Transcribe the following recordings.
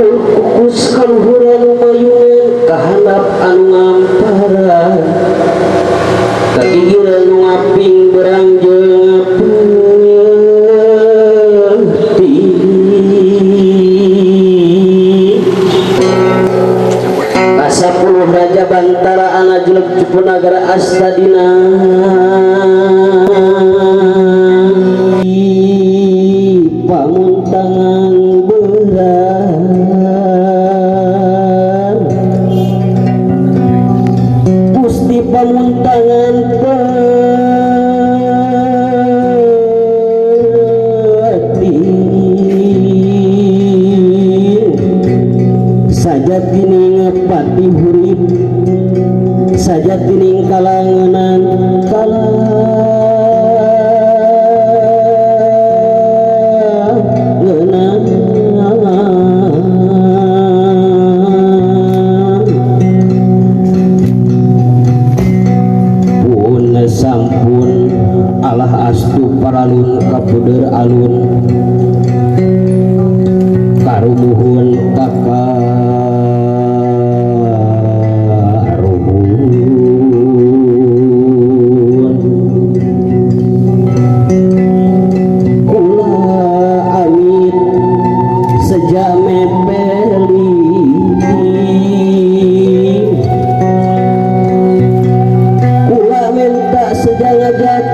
Kukus kaluhur anu mayungan kahandap anu ngamparan kagigir anu ngaping berang jeung peuting kasapuluh raja Bantara ana jelek Cupunagara Astadina pamuntangan beurang Gusti pamuntangan peuting sajatining pati hurip sajatining kalangenan kalangenan pun sampun Allah astu paralun kapuder alun karumuhun kakaruhun kula amit seja mepeli kula minta seja ngajak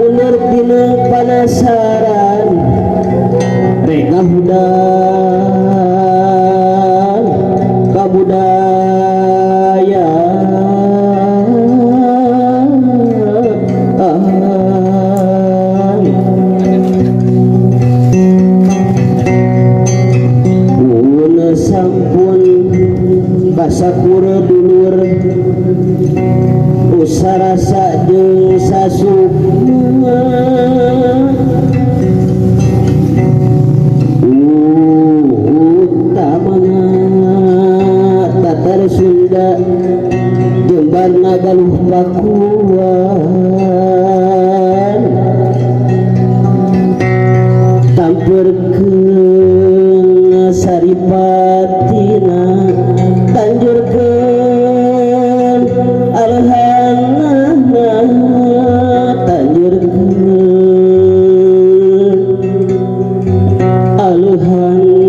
unur tinung panasaran rega hudang kabudayaan pun sampun kasakur dulur usarasa jeung sasukma utamana Tatar Sunda Jembarna Galuh Pakuan tamperkeun saripatina tanjurkeun alhanana tanjurkeun alhanana.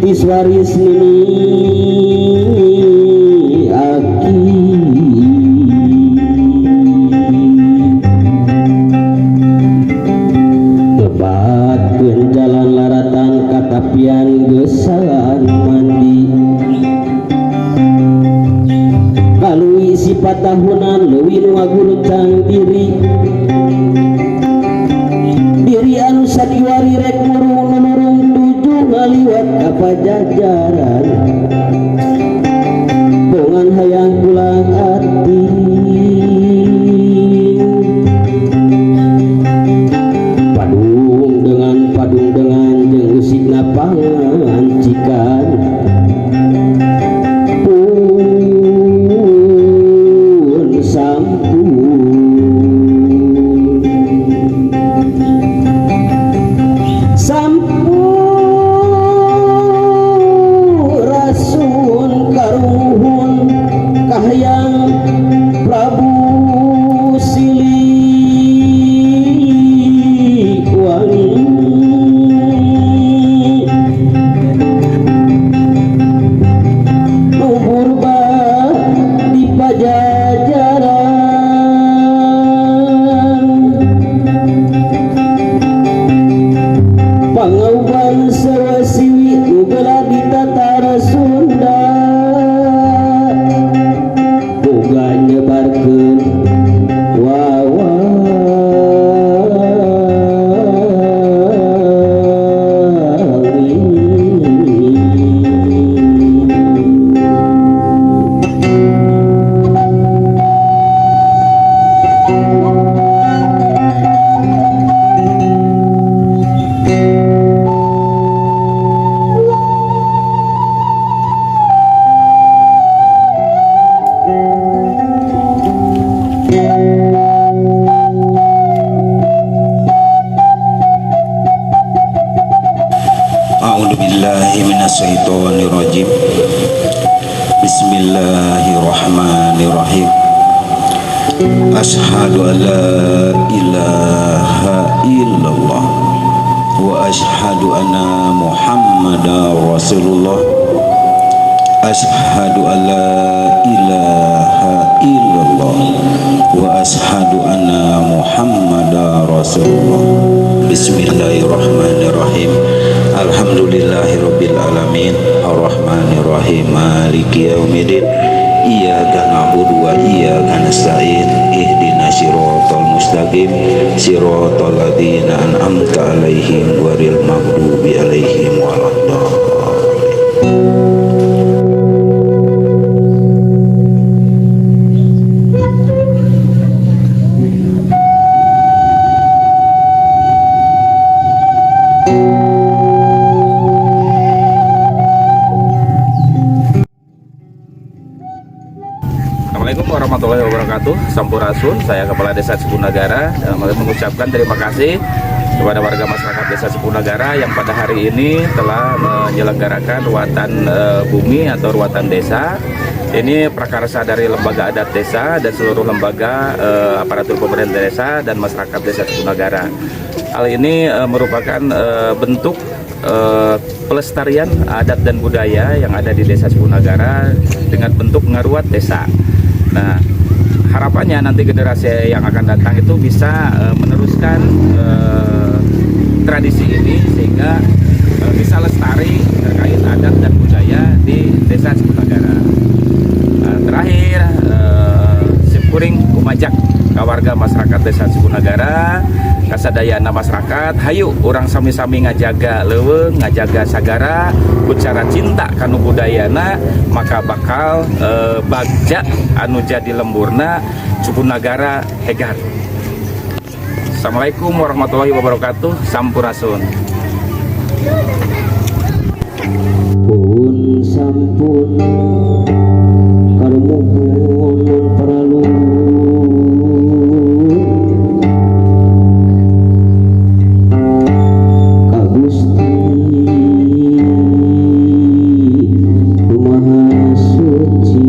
Titis waris nini aki. Lebatkeun jalan laratan katapian geusaan mandi. Kalui sipatahunan leuwih nu ngagurucang diri. Diri anu sadiwari rek murung nurung tujuh ngaliwat ka pajajaran. Bongan hayang pulang ati. Padung dengan jeung usikna pangancikan. Pun sampun. Sampurasun karuhun kahayang Prabu Siliwangi. Nu purba di pajajaran. Pangauban sewasiwi nu gelar di tatar Sunda. Boga nyebarkeun wawangi. A'udzu billahi minasyaitonir rajim. Bismillahirrahmanirrahim. Asyhadu an la ilaha illallah wa asyhadu anna Muhammadar Rasulullah. Asyhadu an la ilaha illallah wa asyhadu anna Muhammadar Rasulullah. Bismillahirrahmanirrahim. Alhamdulillahirabbil alamin arrahmanirrahim maliki yaumiddin. Iyyaka na'budu wa iyyaka nasta'in ihdinas siratal mustaqim siratal ladzina an'amta 'alaihim ghairil maghdubi 'alaihim waladdallin. Assalamualaikum warahmatullahi wabarakatuh. Sampurasun, saya Kepala Desa Cupunagara mengucapkan terima kasih kepada warga masyarakat Desa Cupunagara yang pada hari ini telah menyelenggarakan ruatan bumi atau ruatan desa. Ini prakarsa dari lembaga adat desa dan seluruh lembaga aparatur pemerintah desa dan masyarakat Desa Cupunagara. Hal ini merupakan bentuk pelestarian adat dan budaya yang ada di Desa Cupunagara dengan bentuk ngaruat desa. Nah, harapannya nanti generasi yang akan datang itu bisa meneruskan tradisi ini sehingga bisa lestari terkait adat dan budaya di Desa Cupunagara. Terakhir, simkuring kumajak ka warga masyarakat Desa Cupunagara, kasadayana masyarakat, hayu urang sami-sami ngajaga leuweung, ngajaga sagara, ku cara cinta kanu budayana, maka bakal bagja anu jadi lemburna Cupunagara hegar. Assalamualaikum warahmatullahi wabarakatuh. Sampurasun. Pun sampun karumuhun paralu ka Gusti Nu Maha Suci.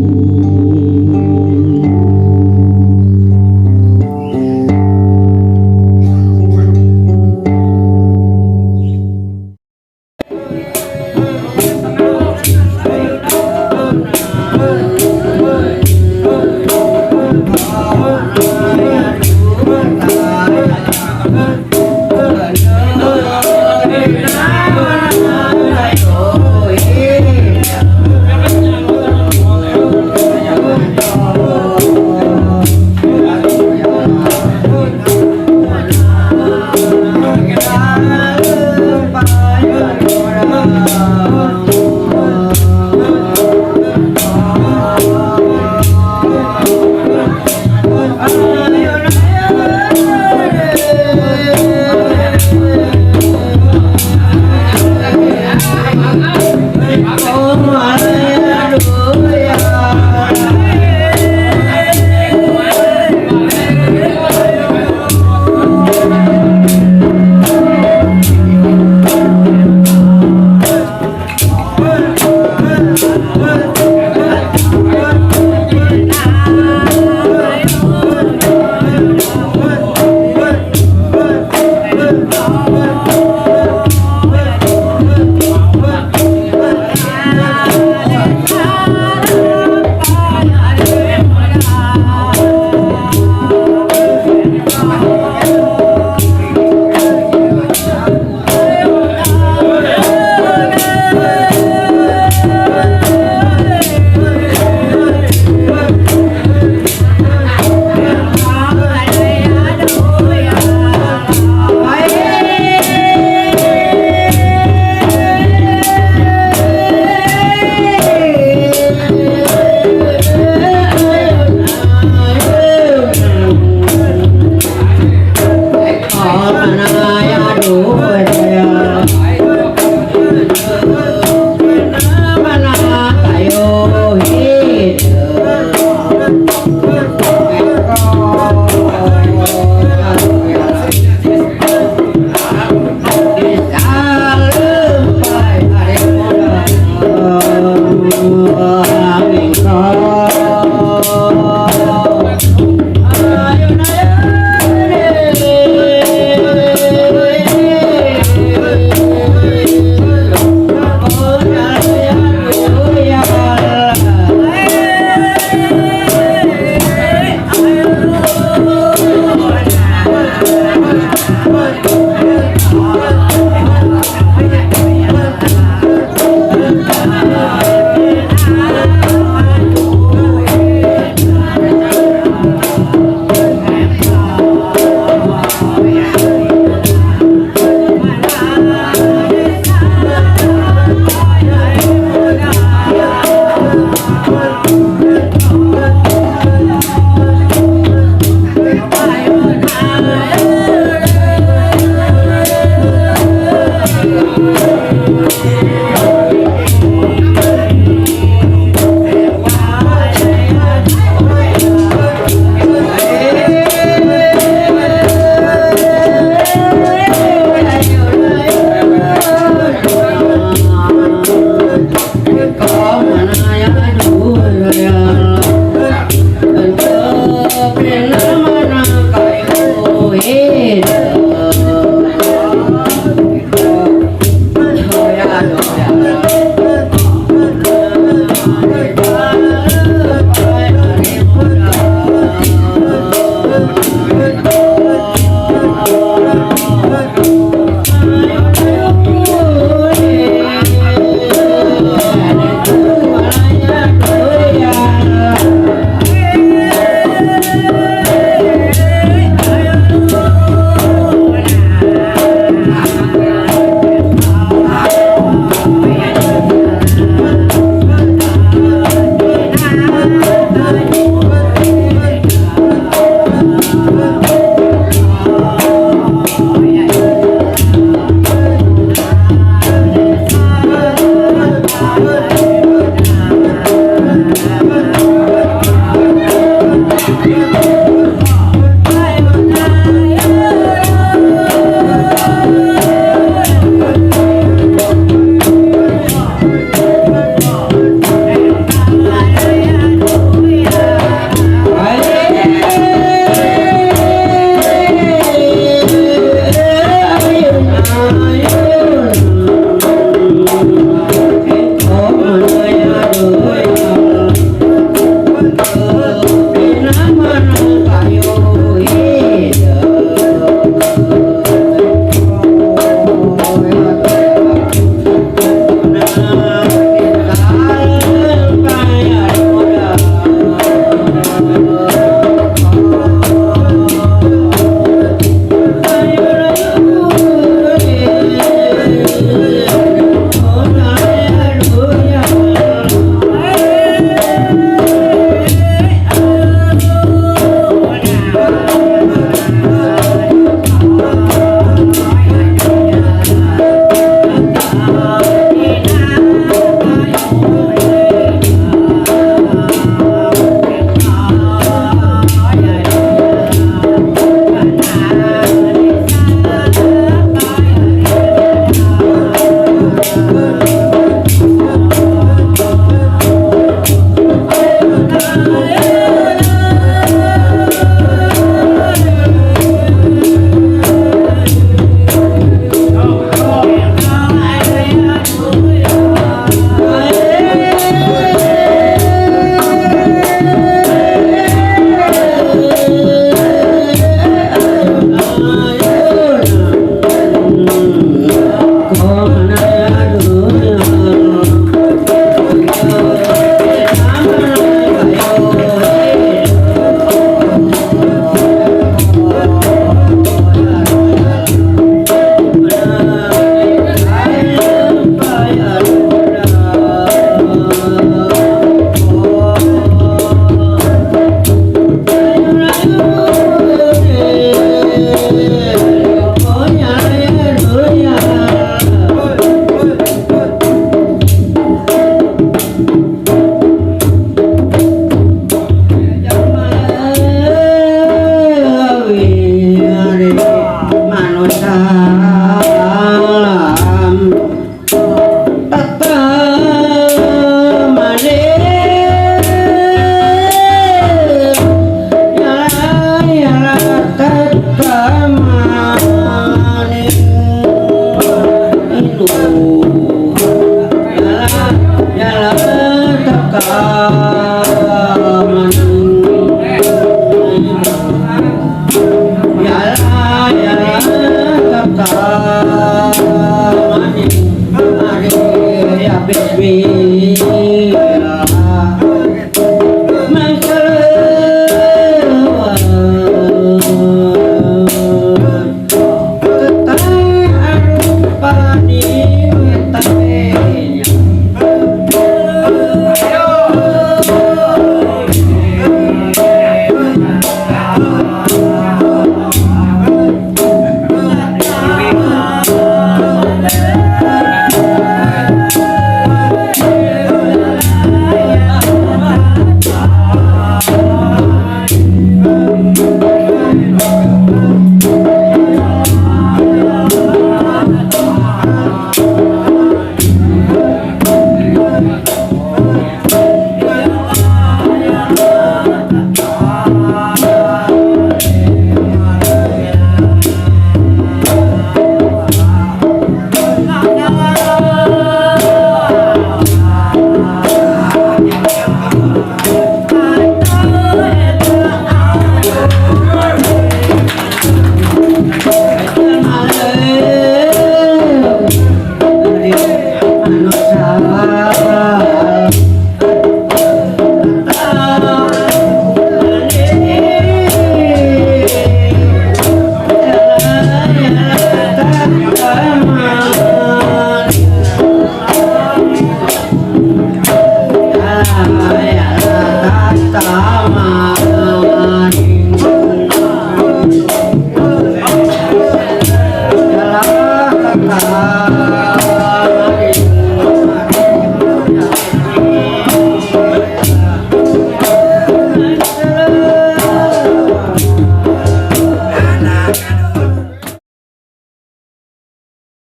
Anu.